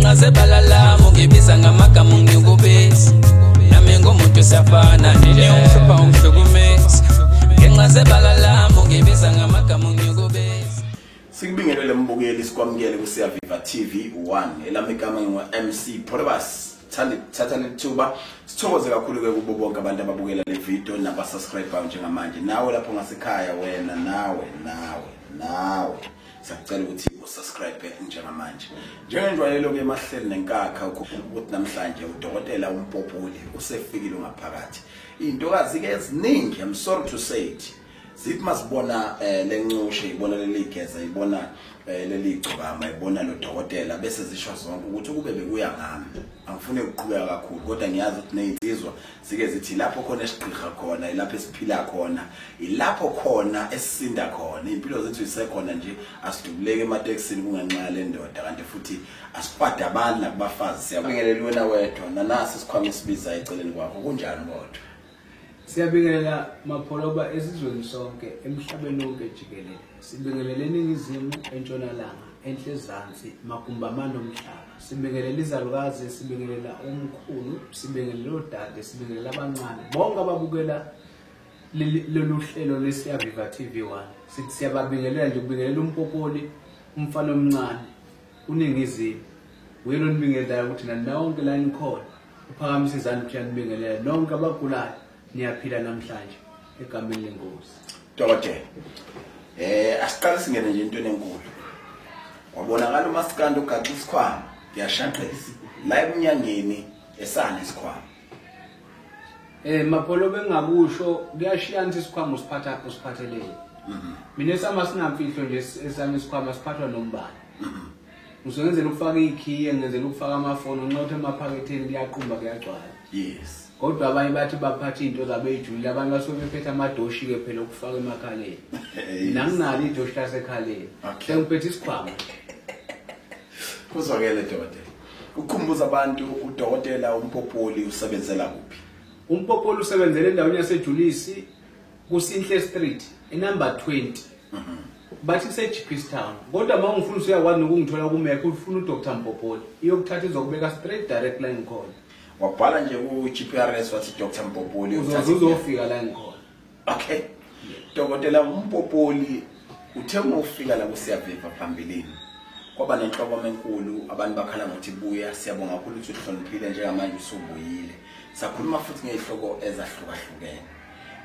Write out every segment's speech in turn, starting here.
Ngenxa zebala lami ungibiza ngamagama ungikubisa. Nami ngumuntu siyafana nje ungihlupha ungihlukumeza. Ngenxa zebala lami ungibiza ngamagama ungikubisa. Sikubingelele mbukeli, sikwamukele ku-Siyaviva TV 1. Elami igama ngingu-MC Phorobas. Thatha lethuba sithokoze kakhulu ke kubo bonke abantu ababukela le video nabasubscribe njengamanje. Nawe lapho ngasekhaya, wena nawe nawe nawe, siyacela ukuthi usubscribe njengamanje. Njengenjwayelo ke emahleli nenkakha ukuthi namhlanje udokotela uMpopoli usefikile ngaphakathi. Intokazi ke eziningi, I'm sorry to say it, zithi masibona lencushe, ibona leli geza, ibona leli gcokama, ibona lo dokotela, bese zisho zonke ukuthi kube bekuya ngami. Angifuni ukuqhubeka kakhulu, kodwa ngiyazi ukuthi nezinsizwa zike zithi lapho khona esigqirha khona, ilapho esiphila khona, ilapho khona esisinda khona. Impilo zethu isekhona nje, asidubuleke ematekisini kungenxa yale ndoda, kanti futhi asikwade abantu nakubafazi. Siyabingelela wena wedwa nanasi isikhwama esibiza eceleni kwakho. Kunjani kodwa? Siyabingelela Mapholoba esizweni sonke, emhlabeni wonke jikelele. Sibingelele eningizimu, entshonalanga, enhlezansi, magumbamane omhlaba. Sibingelela izalukazi, sibingelela omkhulu, sibingelela odade, sibingelela abancane. Bonke ababukela lolu hlelo leSiyaviva TV 1. Sithi siyababingelela nje, kubingelela uMpopoli, umfana omncane, uningizimu. Uyena onibingelelayo ukuthi nani nonke la nikhona. Uphakamisa izandla ukuthi uyanibingelela nonke abagulayo. Niyaphila namhlanje egameni lenkosi. Dokotela, asiqale singene nje entweni enkulu. Wabonakala umasikandi ugaxa isikhwama, ngiyashaqisa. La ebunyangeni esana isikhwama. Mapholo, bengakusho kuyashiyana isikhwama usiphatha usiphathelele. Mina esama sinamfihlo nje, esami isikhwama siphathwa nombala. Ngisebenzela ukufaka ikhiye, ngenzela ukufaka amafoni, nginothe emaphaketheni kuyaqumba kuyagcwala. Yes. Kodwa abanye bathi baphatha izinto zabo ejulile, abanye basuke bephethe amadoshi ke phela ukufaka emakhaleni. Mina nginalo idoshi lasekhaleni. Sengiphethe isikhwama. Kuzwakele dokotela. Ukukhumbuza abantu, udokotela uMpopoli usebenzela kuphi? UMpopoli usebenzela endaweni yaseJulisi kuSinhle Street, enumber 20. Bathi kuse-GP Town. Kodwa uma ungifuna usuyakwazi nokungithola ku-map, ufuna uDr Mpopoli. Iyokuthatha izokubeka straight direct la ngikhona. Wabhala nje ku-GPRS wathi Dr Mpopoli. Uzoze uzofika la ngikhona. Okay. Dokotela uMpopoli, uthe uma ufika la kuSiyaviva phambilini kwaba nenhlokomo enkulu, abantu bakhala ngokuthi buya. Siyabonga kakhulu ukuthi uhloniphile njengamanje usubuyile. Sakhuluma futhi ngezihloko ezahlukahlukene.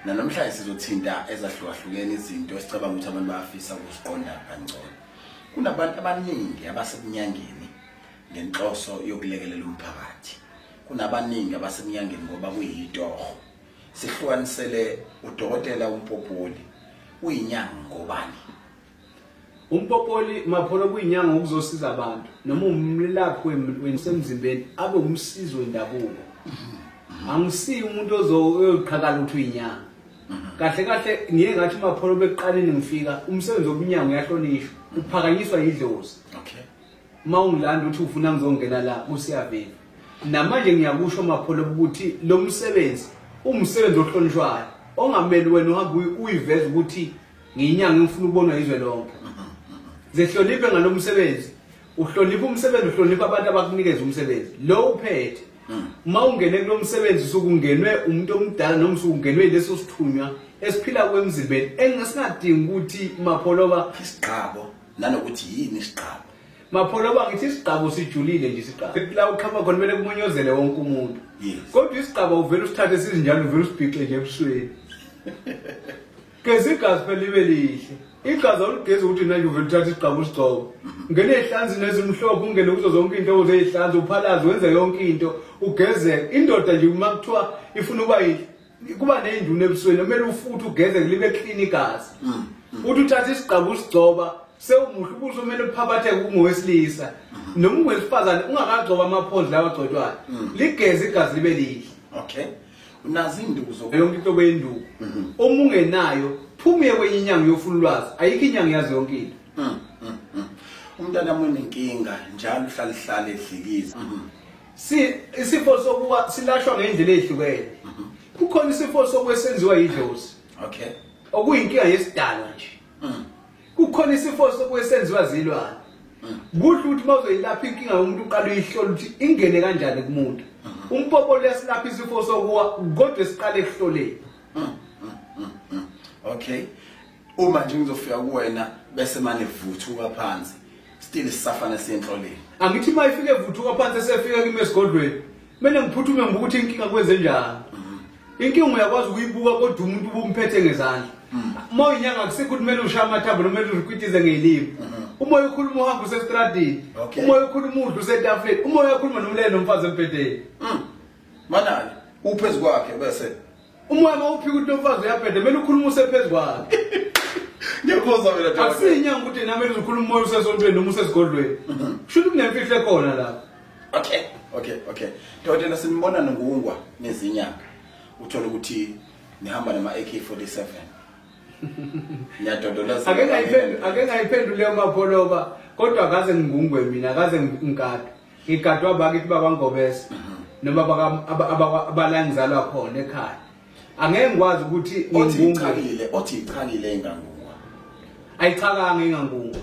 Namhlanje sizothinta ezahlukahlukene izinto esicabanga ukuthi abantu bayafisa ukuziqonda kangcono. Kunabantu abaningi abasebunyangeni ngenhloso yokulekelela umphakathi. Kunabaningi abasebunyangeni ngoba kuyitoho. Sihlukanisele udokotela uMpopoli, uyinyanga ngobani? UMpopoli Mapholo kuyinyanga ukuzosiza abantu, noma umlaphi wemzimbeni, abe umsizi wendabuko. Angisiyi umuntu ozoqhakala ukuthi uyinyanga. Kahle kahle ngiye ngathi Mapholo bekuqaleni ngifika, umsebenzi wobunyanga uyahlonishwa, uphakanyiswa yidlozi. Uma ungilanda uthi ufuna ngizongena la kuSiyaviva. Namanje ngiyakusho Mapholo ukuthi lo msebenzi umsebenzi ohlonishwayo, ongameli wena uhambe uyiveze ukuthi ngiyinyanga ngifuna ukubonwa izwe lonke. Zehloniphe ngalomsebenzi, uhloniphe umsebenzi, uhloniphe abantu abakunikeza umsebenzi. Lo uphethe. Uma ungene kulomsebenzi usukungenwe umuntu omdala noma usukungenwe leso sithunywa esiphila kwemzimbeni engasingadingi ukuthi Mapholoba isigqabo, nanokuthi yini isigqabo. Mapholoba ngithi isigqabo sijulile nje isigqabo. La uqhama khona kumele kumunyozele wonke umuntu. Kodwa isigqabo uvela usithathe sizinjalo, uvela usibhixe nje ebusweni. Geza igazi phela libe lihle. Igazi awuligezi ukuthi manje uvela uthathe isigqabo usigcobe. Ungene ezihlanzini ezimhlophe, ungene kuzo zonke into ozeyihlanza, uphalaze, wenze yonke into, ugezeke. Indoda nje uma kuthiwa ifuna ukuba yihle, kuba neyinduna ebusweni, kumele ufuthe ugezeke libe clean igazi. Uthi uthathe isigqabo usigcoba, sewumuhle ubuso kumele uphaphatheke ungowesilisa. Noma ungowesifazane ungakagcoba amaphonzi lawa agcotshwayo. Ligeze igazi libe lihle. Okay. Unazo induku zoku yonke into kwenduku. Uma ungenayo, phuma uye kwenye inyanga uyofuna ulwazi. Ayikho inyanga yazi yonke into. Umntana unenkinga njalo uhlala ihlale edlikiza. Isifo sokuwa silashwa ngendlela ezihlukene. Kukhona isifo sokwesenziwa yidlozi. Okuyinkinga yesidalwa nje. Kukhona isifo sokwesenziwa zilwane. Kuhle ukuthi mawuzoyilapha inkinga yomuntu uqala uyihlola ukuthi ingene kanjani kumuntu. Umpopolo uyasilapha isifo sokuwa, kodwa siqale ekuhloleni. Okay, uma nje ngizofika kuwena bese manje vuthuka phansi, still sisafana siyenhloleni. Angithi uma ifike evuthuka phansi esefika kimi esigodlweni, kumele ngiphuthume ngibuke ukuthi inkinga kwenze njani. Inkinga uyakwazi ukuyibuka kodwa umuntu ubumphethe ngezandla. Uma uyinyanga akusikho ukuthi kumele ushaye amathambo noma kumele uzikwitize ngeyilimi. Umoya ukhuluma uhamba usestradini. Umoya ukhuluma udla usetafuleni. Umoya ukhuluma nomlele nomfazi embhedeni. Manani uphezu kwakhe bese umoya mawuphika ukuthi nomfazi uyabheda, kumele ukhulume usephezu kwakhe. Ngiyakuzwa mina Dokotela. Akusiyinyanga ukuthi nami uzokhuluma umoya usesontweni noma usesigodlweni. Kusho ukuthi kunemfihlo ekhona lapho. Okay. Dokotela, sinibona nongungwa nezinyanga. Uthola ukuthi nihamba nama AK47. Ngiyadodolaza. Ake ngayiphendule leyo Mapholoba, kodwa akaze ngingungwe mina, akaze ngigadwe. Ngigadwa abakithi bakwaNgobese noma abala ngizalwa khona ekhaya. Angeke ngikwazi ukuthi ngingungwe. Othi ichakile ingangungwa. Ayichakanga ingangungwa.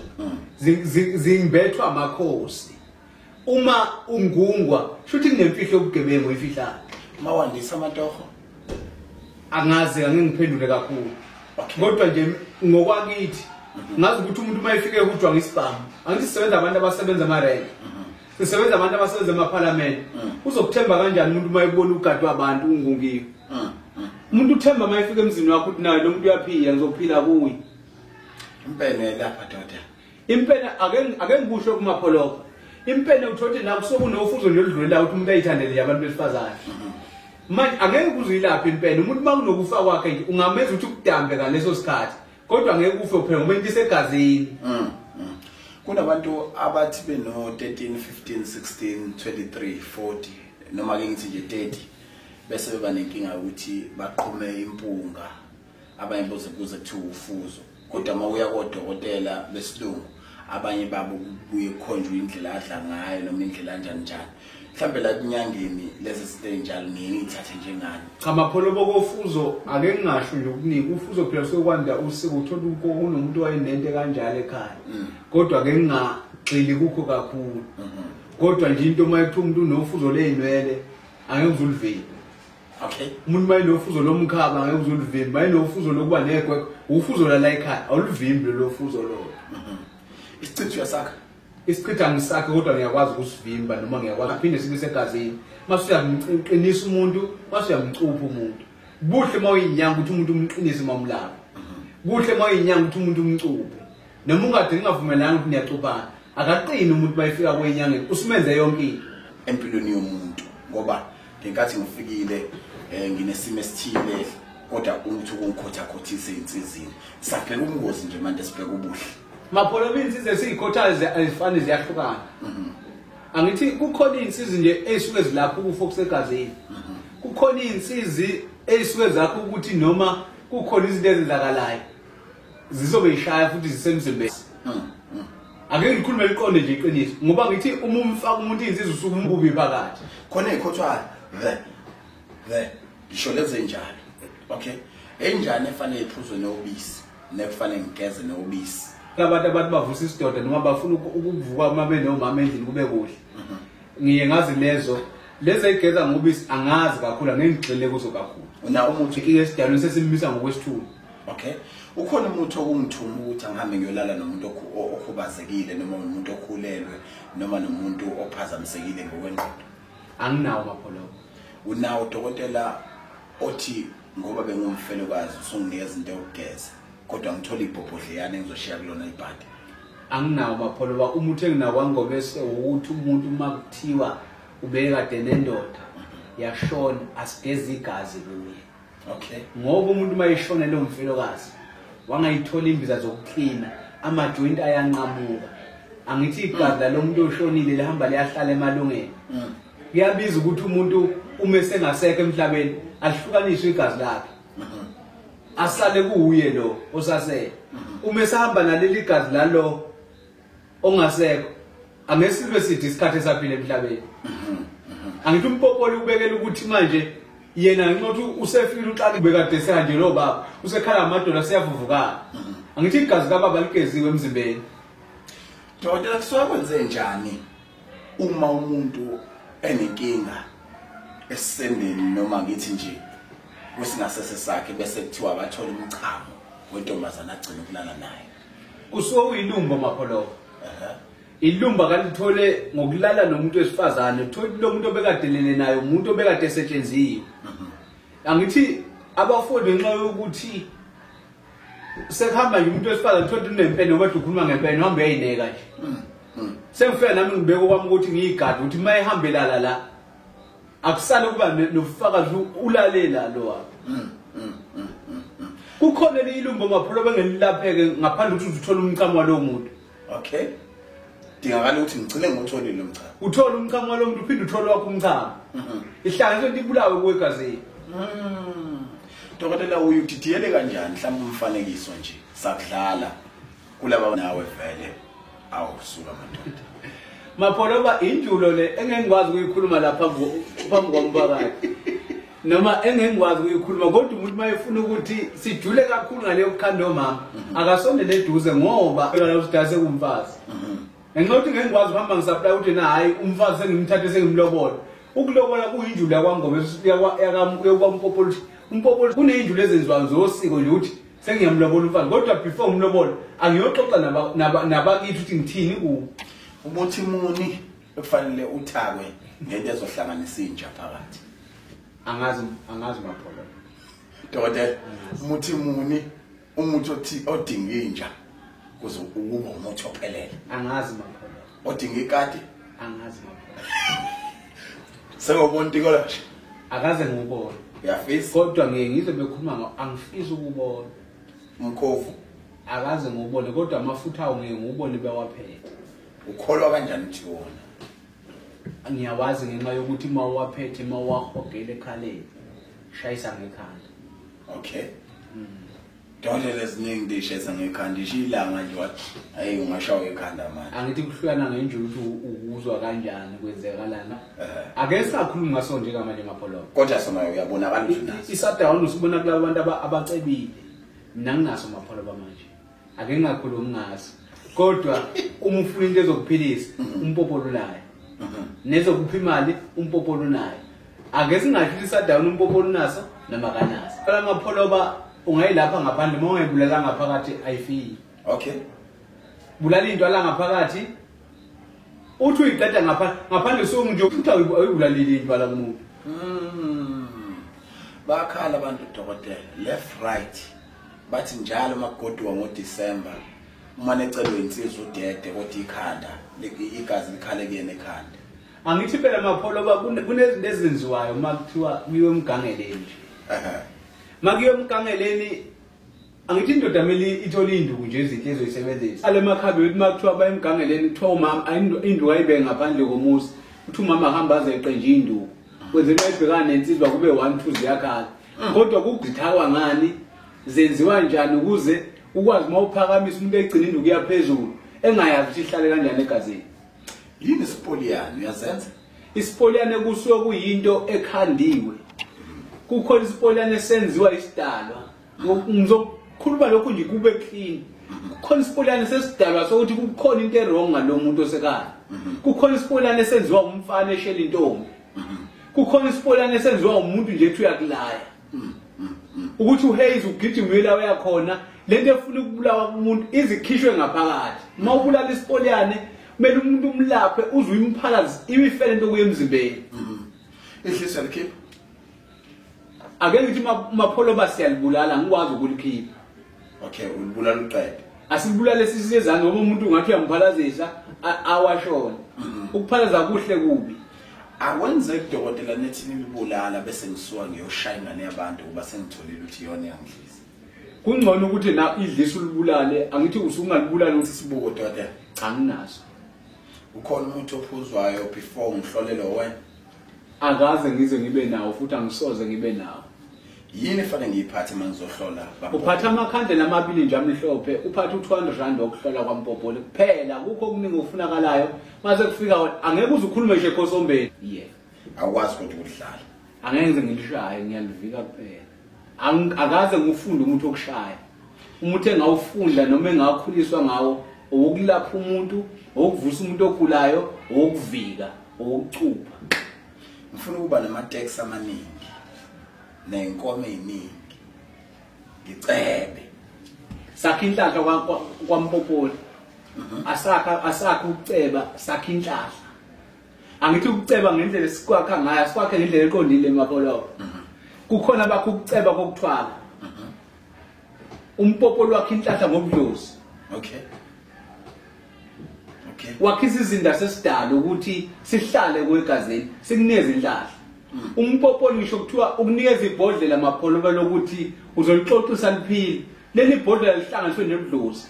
Zimbethwa amakhosi. Uma ungungwa, shuthi kunemfihlo yobugebengu oyifihlayo. Mawandisa amatoho. Angazi, angeke ngiphendule kakhulu. Kodwa nje ngokwakithi ngazi ukuthi umuntu uma efike ehujwa ngesibhamu, angithi sisebenza abantu abasebenza amarenke, sisebenza abantu abasebenza emaphalamende. Uzokuthemba kanjani umuntu uma ebona ugadwa abantu ungungiwe? Umuntu uthemba uma efika emzini wakho ukuthi naye lo muntu uyaphila, ngizophila kuye. Impene lapha doda. Impene ake ngikusho kuMapholoba. Impene uthothi la kusokunofuzo nje oludlulela ukuthi umuntu ayithandele nje abantu besifazane. Manje angeke uzuyilapha impene. Umuntu uma kunokufa kwakhe nje ungamenza ukuthi ukudambe ngaleso sikhathi, kodwa angeke ufe uphele ngoba into isegazini. Kunabantu abathi beno 13, 15, 16, 23, 40 noma ke ngithi nje 30 bese beba nenkinga ukuthi baqhume impunga, abanye boze kuze kuthiwe ufuzo, kodwa uma uya kodokotela besilungu abanye babo kubuye kukhonjwe indlela adla ngayo noma indlela kanjani njani. Mhlambe la kunyangeni lezi zinto ezinjalo ngiye ngiyithathe njengani. Cha Mapholoba, kofuzo ake ngingasho nje ukunika ufuzo phela sokwanda usiko, uthola kunomuntu owayenento kanjalo ekhaya, kodwa ake ngingagxili kukho kakhulu. Kodwa nje into uma ekuthiwa umuntu unofuzo ley'nwele angeke uzulivimbe. Umuntu uma enofuzo lomkhaba angeke uzulivimbe, uma enofuzo lokuba negwegwe, ufuzo lala ekhaya awuluvimbi lolo fuzo lolo. Isichitho uyasakha? Isichitho angisakhe, kodwa ngiyakwazi ukusivimba noma ngiyakwazi ukuphinde sibe segazini. Mase uyamqinisa umuntu, mase uyamcupha umuntu. Kuhle uma uyinyanga ukuthi umuntu umqinise uma umlapha. Kuhle uma uyinyanga ukuthi umuntu umcuphe. Noma ungade ningavumelani ukuthi niyacuphana, akaqini umuntu uma efika kwenyangeni, usumenze yonke into empilweni yomuntu. Ngoba ngenkathi ngifikile nginesimo esithile, kodwa umuntu ukungikhotha-khothisa ey'nsizini. Sabheka ubungozi nje manje, sibheka ubuhle. Mapholoba, iy'nsizi esiyikhothayo azifani, ziyahlukana. Angithi kukhona iy'nsizi nje ey'suke zilapha ukufa okusegazini. Kukhona iy'nsizi ey'suke zakho ukuthi noma kukhona izinto ezenzakalayo zizobe yishaya futhi zisemzimbeni. Ake ngikhulume liqonde nje iqiniso, ngoba ngithi uma umfaka umuntu iy'nsizi usuke umbubi phakathi. Khona ey'khothwayo the ngisho lezi ey'njalo. Okay, ey'njani efanele iphuzwe nobisi nekufanele ngigeze nobisi. Abantu abathi bavusa isidoda noma bafuna ukuvuka uma benomama endlini kube kuhle. Ngiye ngazi lezo lezi ey'geza ngobisi angazi kakhulu, angeke ngigxile kuzo kakhulu. Unawo umuthi? Inkinga esidalweni sesimisa ngokwesithunzi. Okay. Ukhona umuthi okungithuma ukuthi angihambe ngiyolala nomuntu okhubazekile noma umuntu okhulelwe noma nomuntu ophazamisekile ngokwengqondo? Anginawo Mapholoba. Unawo dokotela othi ngoba bengumfelokazi usunginikeza into yokugeza, kodwa ngithola ibhobhodleyana engizoshiya kulona ibhadi? Anginawo Mapholoba. Umuthi enginawo kwaNgobese ukuthi umuntu uma kuthiwa ubekade nendoda yashona, asigeze igazi kuye. Ngoba umuntu uma eshona lo mfelokazi wangayithola imbiza zokuklina, amajoint ayanqamuka. Angithi igazi lalo muntu oshonile lihamba liyahlala emalungeni. Kuyabiza ukuthi umuntu uma esengasekho emhlabeni alihlukaniswe igazi lakhe, asale kuye lo osasele. Uma esahamba naleli gazi lalo ongasekho, angesibe sithi isikhathi esaphila emhlabeni. Angithi umpopoli ubekela ukuthi manje yena ngenxa yokuthi usefikile uxaka bekade sehanje lo baba usekhala amadola seyavuvukala. Angithi igazi kababa ligeziwe emzimbeni. Dokotela, kusuke kwenze njani uma umuntu enenkinga esendeni noma ngithi nje kwesingasese sakhe bese kuthiwa abathole umchamo wentombazana agcina ukulala naye? Kusuke kuyilumba Mapholoba. Ilumba kalithole ngokulala nomuntu wesifazane, uthole lo muntu obekadelene naye, umuntu obekade esetshenziwe. Angithi abafundi ngenxa yokuthi sekuhamba nje umuntu wesifazane uthole unempene ngoba ukhuluma ngempene uhambe uyayineka nje. Sengifika nami ngibeke kwami ukuthi ngiyigade ukuthi uma ehambelala la akusale kuba nobufakazi ulalela lo wakhe. Kukhona ilumbo Mapholoba engelilapheke ngaphandle ukuthi uthole umchamo walowo muntu. Okay. Dingakala ukuthi ngigcine ngotholile umchamo. Uthola umchamo walowo muntu uphinde uthole wakho umchamo. Ihlanganiswe into ibulawe kuwegazini. Dokotela, uyudidiyele kanjani mhlawumbe umfanekiso nje sakudlala kulaba nawe vele awusuka madoda? Mapholoba, injulo le engengikwazi ukuyikhuluma lapha phambi komphakathi noma engengikwazi ukuyikhuluma, kodwa umuntu mayefuna ukuthi sijule kakhulu ngale yokukhanda omama akasondele eduze ngoba udase kumfazi. Ngenxa yokuthi ngeke ngikwazi ukuhamba ngisaplaya ukuthi na hayi umfazi sengimthathe sengimlobola. Ukulobola kuyinjulo yakwaNgoma yakwaMpopolo. UMpopolo kuneyinjulo ezenziwayo zosiko nje ukuthi sengiyamlobola umfazi, kodwa before ngimlobola angiyoxoxa nabakithi ukuthi ngithini kubo. Umuthi muni ekufanele uthakwe ngento ezohlanganisa intsha phakathi? Angazi Mapholoba. Dokotela, umuthi muni umuthi odinga intsha kuze ukuba umuthi ophelele? Angazi Mapholoba. Odinga ikati? Angazi Mapholoba. Sengobona intikolashe? Akaze ngubone. Uyafisa? Kodwa ngeke ngizwe bekhuluma ngawo, angifisi ukubona. Umkhovu? Akaze ngubone, kodwa amafutha awo ngeke ngubone bewaphethe. Ukholwa kanjani ukuthi wona? Ngiyawazi ngenxa yokuthi uma uwaphethe, uma uwahogela ekhaleni, shayisa ngekhanda. Okay. Dokotela, eziningi ndishayisa ngekhanda, isho ilanga nje wathi hayi ungashawa ikhanda manje. Angithi kuhlukana ngenjulo ukuthi ukuzwa kanjani kwenzekalana. Ake singakhulumi ngaso nje manje Mapholoba. Kodwa sona uyabonakala ukuthi unaso. Isadown usibona kulabo bantu abacebile. Mina nginaso Mapholoba manje. Ake ngingakhulumi ngaso. Kodwa uma ufuna into ezokuphilisa uMpopolo unayo. Nezokupha imali uMpopolo unayo. Ake singasho ukuthi isadown uMpopolo unaso noma kanaso. Phela Mapholoba ungayilapha ngaphandle uma ungayibulala ngaphakathi ayifiki. Okay. Bulala into ala ngaphakathi uthi uyiqeda ngaphandle sonke nje uthi awuyibulalile into ala kumuntu. Bakhala abantu dokotela left right bathi njalo makugoduka ngoDecember uma necelwe insizwa udede kodwa ikhanda igazi likhale kuyena ekhanda. Angithi phela Mapholoba kunezinto ezenziwayo uma kuthiwa kuyiwe emgangeleni nje. Makuyiwe emgangeleni angithi indoda mele ithole induku nje izinto ezoyisebenzisa. Ale makhabe uthi makuthiwa bayemgangeleni kuthiwa umama induku ayibeke ngaphandle komuzi. Uthi umama ahamba azeqe nje induku. Kwenzeka ibhekana nensizwa kube 1 2 ziyakhala. Kodwa kugithakwa ngani? Zenziwa njani ukuze ukwazi mawuphakamisa umuntu egcina induku yaphezulu engayazi ukuthi ihlale kanjani egazini? Yini isipoliyane uyazenza? Isipoliyane kusuke kuyinto ekhandiwe. Kukhona isipoliyane esenziwa isidalwa. Ngizokhuluma lokhu nje kube clean. Kukhona isipoliyane sesidalwa sokuthi kukhona into errong ngalo muntu osekhaya. Kukhona isipoliyane esenziwa umfana eshela intombi. Kukhona isipoliyane esenziwa umuntu nje ethi uyakulaya. Ukuthi uHaze ugijimela uyakhona lento efuna ukubulawa umuntu izikhishwe ngaphakathi. Uma ubulala isipoliyane kumele umuntu umlaphe uze uyimphalaze imifele into kuye emzimbeni. Idliso likhipha? Ake ngithi Mapholoba siyalibulala ngikwazi ukulikhipha. Okay, ulibulala uqede. Asibulale sisizana ngoba umuntu ungathi uyamphalazisa awashona. Ukuphalaza kuhle kubi. Akwenzeki dokotela nethi nilibulala bese ngisuka ngiyoshaya ingane yabantu kuba sengitholile ukuthi iyona yangidlisa. Kungcono ukuthi na idlisa ulibulale, angithi usungalibulala ukuthi sibuko dokotela. Cha nginaso. Ukhona umuntu ophuzwayo before ngihlolele wena? Akaze ngize ngibe nawo futhi angisoze ngibe nawo. Yini fanele ngiyiphathe mangizohlola? Uphatha amakhandlela amabili nje amhlophe, uphatha u200 rand wokuhlola kwaMpopolo kuphela, kukho okuningi okufunakalayo. Mase kufika angeke uze ukhulume nje ekhosombeni. Yeah. Awukwazi kodwa ukudlala. Angeke ngize ngilishaye, ngiyalivika kuphela. Akaze ngifunde umuntu okushaya. Umuntu engawufunda noma engakhuliswa ngawo ukulapha umuntu Ukuvusa umuntu ogulayo, ukuvika, ukucupha. Ngifuna ukuba nama-tax amaningi ney'nkomo ey'ningi, ngicebe. Sakha inhlahla kwaMpopoli. Asakha ukuceba, sakha inhlahla. Angithi ukuceba ngendlela esikwakha ngayo, sikwakhe ngendlela eqondile Mapholoba. Kukhona bakho ukuceba kokuthwala. Umpopoli wakhe inhlahla ngobudlozi. Okay. Okay. Wakhe isizinda sesidalo ukuthi sihlale kwegazini, sikunikeze inhlahla. Umpopoli ngisho kuthiwa ukunikeza ibhodlela Mapholoba lokuthi uzolixoxisa liphile. Leli bhodlela lihlanganiswe nebudlozi.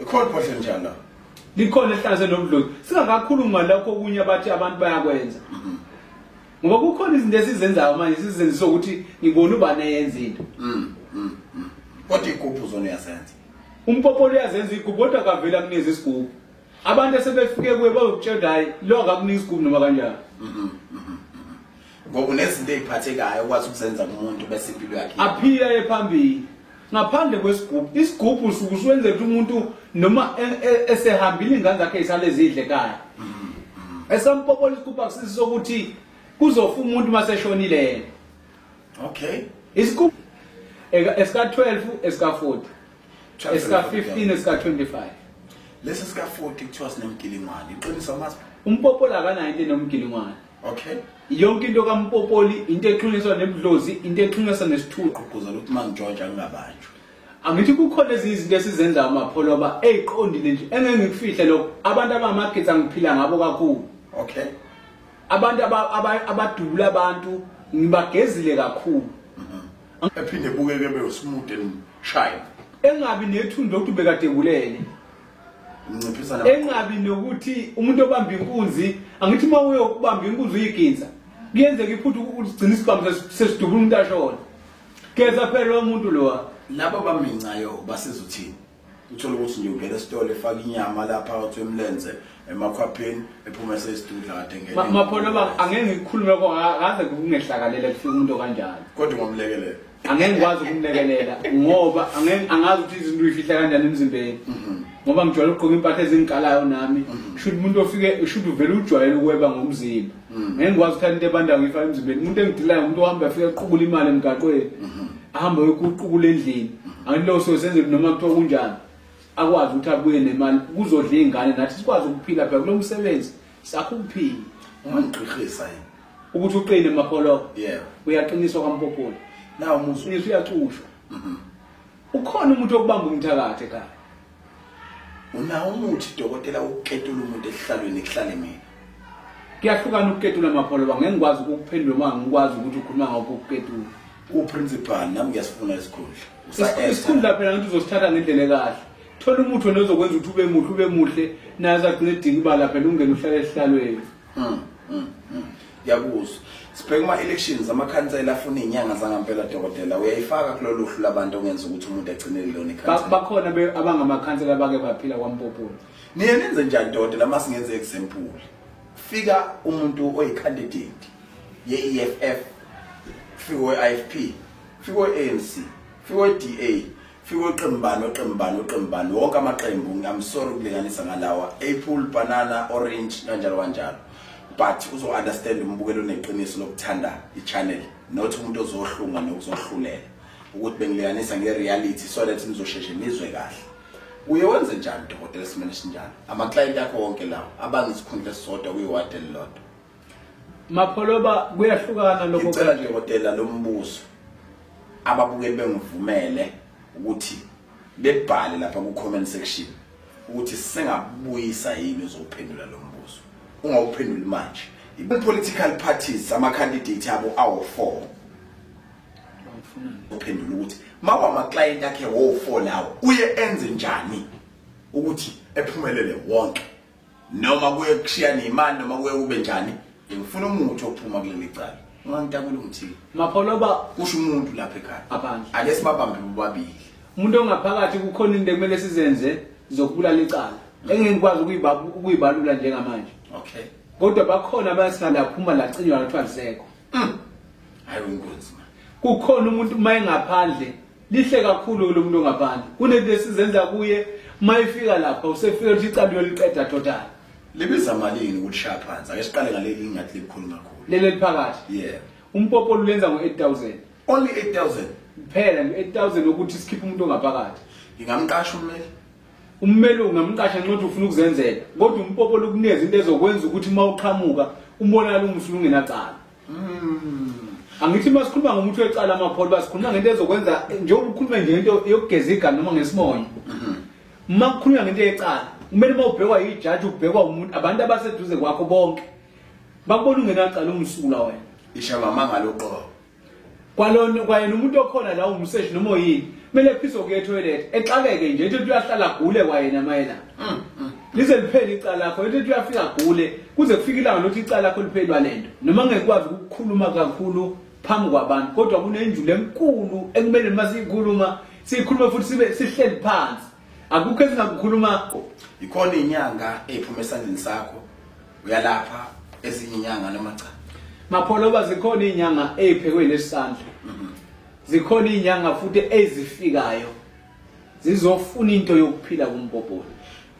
Ikhona ibhodlela njalo. Likhona elihlanganiswe nobudlozi. Singakakhuluma lokho okunye abathi abantu bayakwenza. Ngoba kukhona izinto esizenzayo manje sizenzisa ukuthi ngibona ubani eyenza into. Kodwa igubhu zona uyazenza. Umpopoli uyazenza igubhu kodwa akaveli akunikeze isigubhu. Abantu esebefike kuye bazokutshela hayi lo akakunika isigubhu noma kanjani. Ngoba unezinto eziphathekayo okwazi ukuzenza kumuntu bese impilo yakhe aphila ephambili. Ngaphandle kwesigubhu, isigubhu usuke uswenzela ukuthi umuntu noma esehambile ingane zakhe isale zidle ekhaya. Esampopoli isigubhu akusisi sokuthi kuzofa umuntu maseshonile yena. Okay. Isigubhu esika 12, esika 40, esika 15, esika 25. Lesi sika 40 kuthiwa sinemgilingwane. Iqiniso masipho. Umpopoli akanayo into enomgilingwane. Okay. Yonke into kaMpopoli into exhunyiswa nebudlozi, into exhunyiswa nesithuqo. Ugqugquzela ukuthi mangintshontsha ngingabanjwa. Angithi kukhona ezinye izinto esizenzayo Mapholoba eziqondile nje engeke ngikufihle lokho. Abantu abamagitha ngiphila ngabo kakhulu. Okay. Abantu abadubula abantu ngibagezile kakhulu. Ephinde bukeke be smooth and shine. Engabi nethundu lokuthi bekade bulele. Nginciphisa na. Engabi nokuthi umuntu obamba inkunzi, angithi uma uyokubamba inkunzi uyiginza. Kuyenzeka iphuthu ugcina isibhamu sesidubula umuntu ashona. Geza phela lo muntu lo. Labo bamincayo basiza uthini? Uthola ukuthi nje ungena esitolo efaka inyama lapha uthi emlenze emakhwapheni ephuma sesitudla kade ngene. Mapholoba angeke ngikhulume lokho ngaze kungehlakalele kufika umuntu kanjalo. Kodwa ngomlekelela. Angeke ngikwazi ukumlekelela ngoba angeke angazi ukuthi izinto uyifihla kanjani emzimbeni. Ngoba ngijwayele ukugqoka impahla ezingikalayo nami. Shuthi umuntu ofike shuthi uvela ujwayele ukweba ngomzimba. Ngeke ngikwazi ukuthatha into ebandayo ngiyifake emzimbeni. Umuntu engidilayo umuntu ohamba afike aqubula imali emgaqweni. Ahamba uyokuqubula endlini. Angithi lo sosenze noma kuthiwa kunjani. Akwazi ukuthi abuye nemali kuzodla izingane nathi sikwazi ukuphila phela kulo msebenzi sakho ukuphila. Ungangigqihisa yini? Ukuthi uqine Mapholoba. Yebo. Uyaqiniswa kwaMpopoli. Na umuzi uyacushwa. Ukhona umuntu okubamba umthakathi ekhaya. Unawo umuthi dokotela ukuketula umuntu esihlalweni kuhlale mina. Kuyahlukana ukuketula Mapholoba, ngeke ngikwazi ukuphendula uma ngikwazi ukuthi ukhuluma ngakho ukuketula. Uprincipal nami ngiyasifuna isikhundla. Isikhundla phela ngithi uzosithatha ngendlela ekahle. Thola umuthi onozokwenza ukuthi ube muhle, ube muhle, naye agcine edinga ibala phela ungene uhlale esihlalweni. Ngiyakuzwa. Sibheke kuma elections amakhansela afuna izinyanga zangampela dokotela. Uyayifaka kulolu hlu labantu ongenza ukuthi umuntu agcine lona ikhansela. Bakhona abangamakhansela abake baphila kwaMpopoli. Niye nenze njani dokotela masingenze example? Fika umuntu oyicandidate ye-EFF, fika we-IFP, fika we-ANC, fika we-DA, fika weqembani, weqembani, weqembani, wonke amaqembu. I'm sorry ukulinganisa ngalawa, apple, banana, orange kanjalo kanjalo. But uzo understand umbukelo oneqiniso lokuthanda i-channel, not umuntu ozohlunga nokuzohlulela. Ukuthi bengilinganisa nge-reality so that nizosheshe nizwe kahle. Uye wenze njani dokotela esimeni esinjalo? Ama-client akho wonke lawo abangisikhundla esisodwa kuyiwadi elilodwa. Mapholoba kuyahlukana lokho. Ngicela dokotela lo mbuzo ababukeli bengivumele ukuthi bebhale lapha ku comment section ukuthi sengabuyisa yini uzophendula lo mbuzo. Ungawuphenduli manje. I-political parties ama candidate abo awo 4. Uphendula ukuthi mawa client akhe wo 4 lawo uye enze njani ukuthi ephumelele wonke, noma kuye kushiya nemali noma kuye kube njani. Ngifuna umuthi ophuma kuleli cala. Ungangitakula ungithini Mapholoba kusho umuntu lapha ekhaya. Ngaphandle. Ake sibabambe bobabili. Umuntu ongaphakathi kukhona into ekumele sizenze zokubulala icala engeke ngikwazi ukuyibalula njengamanje. Okay. Kodwa bakhona abasingaphuma lacinywa lathiwa lisekho. Hayi inkunzi. Kukhona umuntu uma engaphandle lihle kakhulu lo muntu ongaphandle. Kunento esizenza kuye Uma ifika lapha usefika ukuthi icala uyoliqeda total. Libiza malini ukulishaya phansi? Ake siqale ngaleli ingathi likhulu kakhulu. Leli eliphakathi. Yeah. Umpopolo ulenza ngo-8000. Only 8000. Kuphela nge-8000 ukuthi sikhiphe umuntu ongaphakathi. Ngingamqasha ummeli. Ummeli ungamqasha nxa ufuna ukuzenzela, kodwa umpopolo ukunikeza into ezokwenza ukuthi uma uqhamuka umbonakala umsulwa ungenacala. Angithi uma sikhuluma ngomuntu wecala amapholo, basikhuluma ngento ezokwenza njengoba ukhuluma nje ngento yokugeza igama noma ngesimonyo. Uma kukhulunywa ngento yecala, kumele uma ubhekwa yijaji, ubhekwa umuntu, abantu abaseduze kwakho bonke bakubona ungenacala, umsulwa wena. Isha mamanga loqobo. Kwalona kwayena umuntu okhona la umseshi noma oyini, kumele ephise ukuya etoilet, exakeke nje, ethi uyahlala agule kwayena mayelana. Lize liphele icala lakho, ethi uyafika agule, kuze kufike ilanga lokuthi icala lakho liphelwa lento. Noma ngekwazi ukukhuluma kakhulu phambi kwabantu, kodwa kunenjulo enkulu ekumele uma siyikhuluma, siyikhuluma futhi sibe sihleli phansi. Akukho esingakukhuluma. Ikhona inyanga ephuma esandleni sakho, uyalapha ezinye inyanga noma cha? Mapholoba, zikhona inyanga eziphekwe lesandla. Zikhona inyanga futhi ezifikayo zizofuna into yokuphila kumpopolo.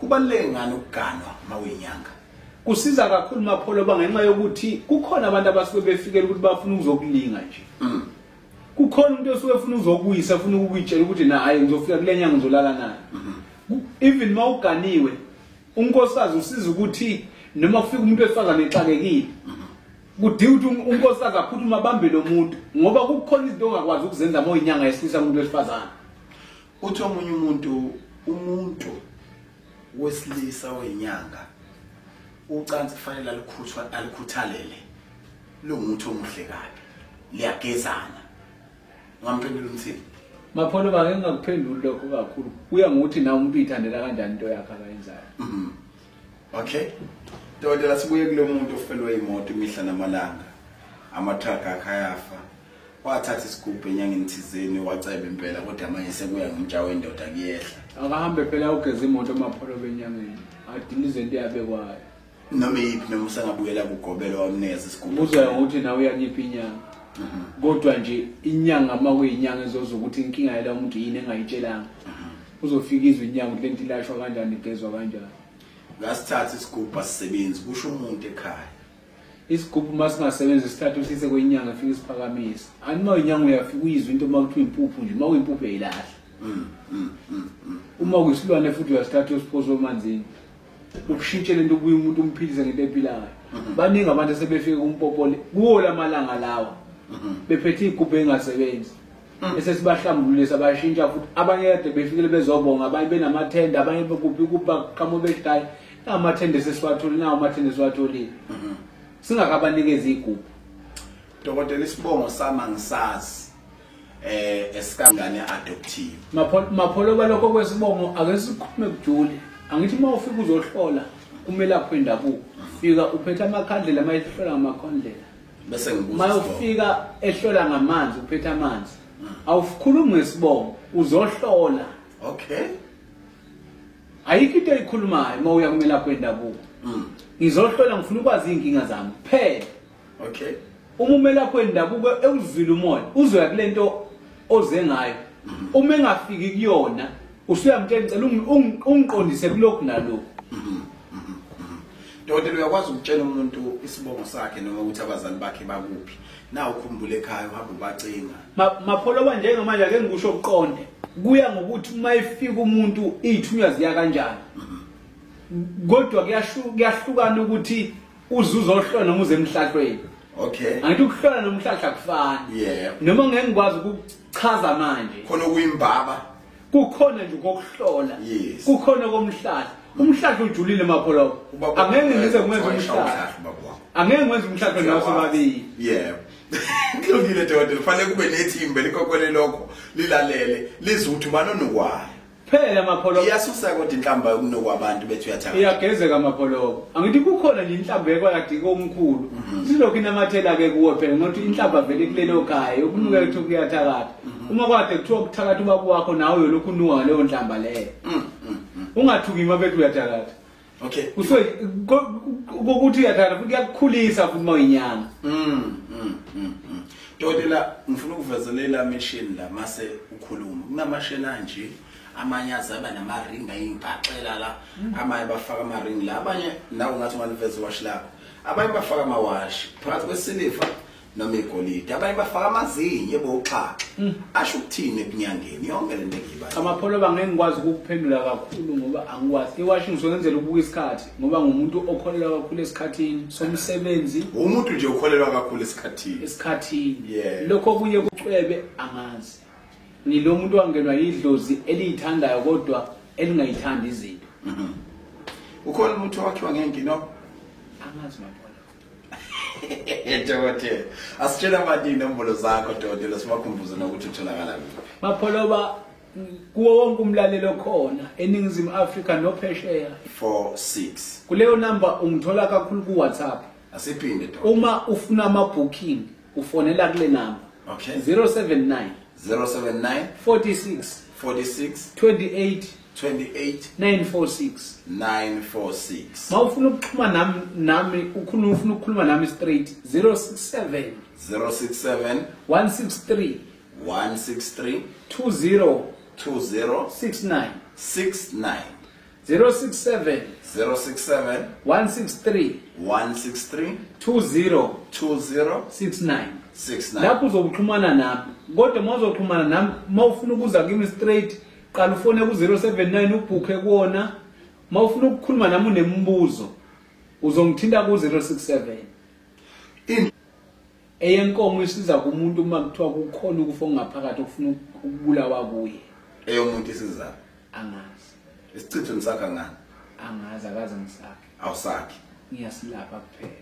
Kubaluleke ngani ukuganwa mawuyinyanga? Kusiza kakhulu Mapholoba, ngenxa yokuthi kukhona abantu abasuke befikela ukuthi bafuna ukuzokulinga nje. Kukhona umuntu osuke efuna ukuzokuyisa, efuna ukukuyitshela ukuthi na hayi ngizofika kule nyanga ngizolala naye. Even mawuganiwe, unkosikazi usiza ukuthi noma kufika umuntu wesifazane exakekile, kudinga ukuthi unkosikazi aphuthume abambe lo muntu, ngoba kukhona izinto ongakwazi ukuzenza uma uyinyanga yesilisa umuntu wesifazane. Uthi omunye umuntu wesilisa wenyanga ucansi kufanele alikhuthalele, lo muntu omuhle kabi, liyagezana. Ungamphendula umthini? Mapholoba, ngeke ngakuphenduli lokho kakhulu. Kuya ngokuthi nawe umuntu uyithandela kanjani into yakhe akayenzayo. Okay. Dokotela, sibuye kulo muntu ofelwe imoto imihla namalanga. Ama-truck akhe ayafa. Wathatha isigubhu enyangeni thizeni waceba impela, kodwa manje sekuya ngomjaho wendoda kuyehla. Akahambe phela ugeza imoto Mapholoba enyangeni. Adilize into yabekwayo. Noma yiphi, noma usengabuyela kugobelo wamnikeza isigubhu. Uzwa ngokuthi nawe uyakiphi inyanga. Kodwa nje inyanga uma kuyinyanga ezoza ukuthi inkinga yala umuntu yini engayitshelanga. Uzofika izwe inyanga ukuthi lento ilashwa kanjani, igezwa kanjani. Ngasithatha isigubhu asisebenzi, kusho umuntu ekhaya. Isigubhu uma singasebenzi isithathu sise kwenyanga ifike isiphakamise. Ani uma inyanga uyafika uyizwe into uma kuthiwa impuphu nje, uma kuyimpuphu uyayilahla. Uma kuyisilwane futhi uyasithatha usiphose emanzini. Ukushintshe lento kubuye umuntu umphilise ngento ephilayo. Baningi abantu asebefike kumpopole kuwo lamalanga lawa. Bephethe igubhu engasebenzi. Esesibahlambulule sabashintsha futhi abanye kade befikile bezobonga, abanye benamathenda, abanye bekuphi kuphi qhamuka bethi hayi amathende sesiwatholile, nawo amathende siwatholile. Singakabanikeza igubhu. Dokotela, isibongo sami angisazi. Esikangane adoptive. Mapholoba, lokho kwesibongo ake sikhulume kujule. Angithi uma ufika uzohlola umelaphi wendabuko, fika uphethe amakhandlela, uma ehlola ngamakhandlela. Bese ngibuza. Uma ufika ehlola ngamanzi, uphethe amanzi. Awukhulumi ngesibongo, uzohlola. Okay. Ayikho into oyikhulumayo uma uya kumelaphi wendabuko. Ngizohlola, ngifuna ukwazi iy'nkinga zami kuphela. Okay. Uma umelaphi wendabuko ewuzwile umoya, uzoya kule nto oze ngayo. Uma engafiki kuyona, usuyamtshela ngicela ungiqondise kulokhu nalokhu. Dokotela, uyakwazi ukutshela umuntu isibongo sakhe noma ukuthi abazali bakhe bakuphi? Na ukhumbule ekhaya uhamba ubacinga. Mapholoba, njengamanje ake ngikusho kuqonde. Kuya ngokuthi uma efika umuntu iy'thunywa ziya kanjani. Kodwa kuyahlukana ukuthi uzuzohlola noma uze emhlahlweni. Okay. Angithi ukuhlola nomhlahla akufani. Yeah. Noma ngeke ngikwazi ukuchaza manje. Khona okuyimbaba. Kukhona nje kokuhlola. Yes. Kukhona komhlahla. Umhlahla ujulile Mapholoba. Angeke ngize ngwenze umhlahla. Angeke ngwenze umhlahla nawe sobabili. Yeah. Kulungile dokotela, kufanele kube nethimba likokwele lokho lilalele lizwe ukuthi ubani onokwayo. Phela Mapholoba. Iyasusa kodwa inhlamba yokunokwa abantu bethu uyathanda. Iyagezeka Mapholoba. Angithi kukhona nje inhlamba ekwakade komkhulu. Silokhu inamathela ke kuwe phela ngokuthi inhlamba vele kulelo khaya ukunuka kuthi kuyathakatha. Uma kwade kuthiwa ukuthakatha ubaba wakho nawe uyolokhu unuka ngaleyo nhlamba leyo. Ungathuki uma bethi uyathakatha. Okay. Kusuke ukuthi uyathakatha futhi kuyakukhulisa futhi uma uyinyanga. Dokotela, ngifuna ukuvezelela mission la mase ukhuluma. Kunamasheni anje Amanye azaba namaringi ayibhaxela la, amanye bafaka amaringi la, abanye nawe ungathi ungaliveza iwashi lakho. Abanye bafaka amawashi phakathi kwesiliva noma igolide, abanye bafaka amazinyo eboxhaxha. Asho ukuthini ebunyangeni yonke lento engiyibala? Amapholoba ngeke ngikwazi ukukuphendula kakhulu ngoba angikwazi. Iwashi ngizongenzela ukubuka isikhathi ngoba ngumuntu okholelwa kakhulu esikhathini somsebenzi. Umuntu nje ukholelwa kakhulu esikhathini. Esikhathini. Yeah. Lokho kuye kucwebe angazi. Ngilo muntu wangenwa yidlozi eliyithandayo kodwa elingayithandi izinto. Ukhona umuntu owakhiwa ngengino? Angazi Mapholoba. Dokotela, asitshela abantu iy'nombolo zakho dokotela, sibakhumbuze nokuthi utholakala kuphi. Mapholoba, kuwo wonke umlaleli okhona eNingizimu Afrika nophesheya. 46. Kuleyo namba ungithola kakhulu ku WhatsApp. Asiphinde dokotela. Uma ufuna ama booking ufonela kule namba. Okay. 079 079 46 46 28 28 946. 946. Mawufuna ukuxhuma nami ufuna ukukhuluma nami straight 067 067 163 163 20 20 69 69 067 067 163 163 20 20 69. 69. Lapho uzoxhumana nami, kodwa mawuzoxhumana nami mawufuna ukuza kimi straight qala ufone ku 079 ubhukhe kuona. Mawufuna ukukhuluma nami unembuzo uzongithinta ku 067. Eyenkomo isiza kumuntu uma kuthiwa kukhona ukufa okungaphakathi okufuna ukubulawa kuye. Eyomuntu isiza Angazi. Isichitho nisakha ngani? Angazi, akaze ngisakhe. Awusakhi? Ngiyasilapha kuphela.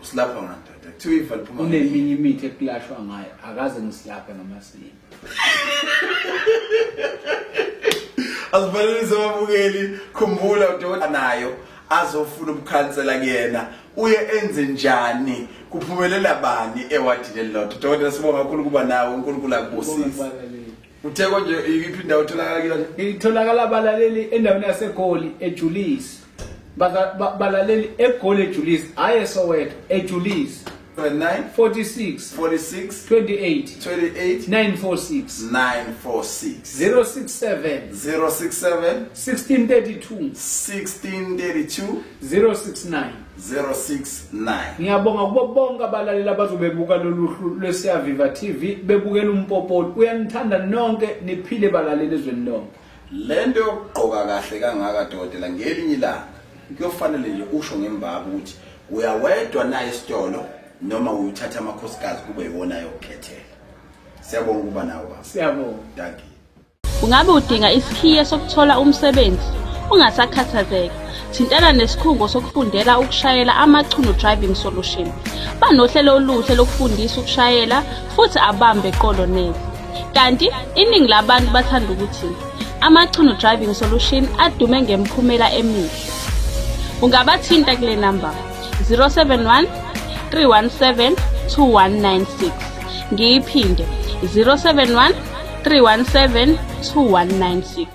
Usilapha ngani dada? Kuthiwa ifa liphuma Kuneminye imithi ekulashwa ngayo, akaze ngisilaphe ngamasiko. Asivalelise ababukeli, khumbula udokotela nayo azofuna ubukhansela kuyena. Uye enze njani? Kuphumelela bani ewadini elilodwa? Dokotela, sibonga kakhulu kuba nawe, uNkulunkulu akubusise. Uthe konje iphi indawo otholakala kuyona? Itholakala abalaleli endaweni yaseGoli eJulius. Balaleli eGoli eJulius, hayi eSoweto, eJulius. 9 46 46 28 28 946 946 067 067 1632 1632 069 069. Ngiyabonga kubo bonke abalaleli abazobebuka lolu hlu lweSiyaviva TV bebukela uMpopoli. Uyanithanda nonke, niphile balaleli ezweni lonke. Lento yokugqoka kahle kangaka dokotela, ngelinye ilanga kuyofanele nje usho ngembaba ukuthi uyawedwa naye esitolo noma uyuthatha amakhosikazi kube iwona yokukhethela. Siyabonga ukuba nawe baba. Siyabonga. Thank you. Ungabe udinga isikhiye sokuthola umsebenzi? Ungasakhathazeki. Thintana nesikhungo sokufundela ukushayela Amachuno Driving Solution. Banohlelo oluhle lokufundisa ukushayela futhi abambe eqolo neze. Kanti iningi labantu bathanda ukuthi Amachuno Driving Solution adume ngemiphumela emihle. Ungabathinta kule namba 071 317 2196. Ngiyiphinde 071 317 2196.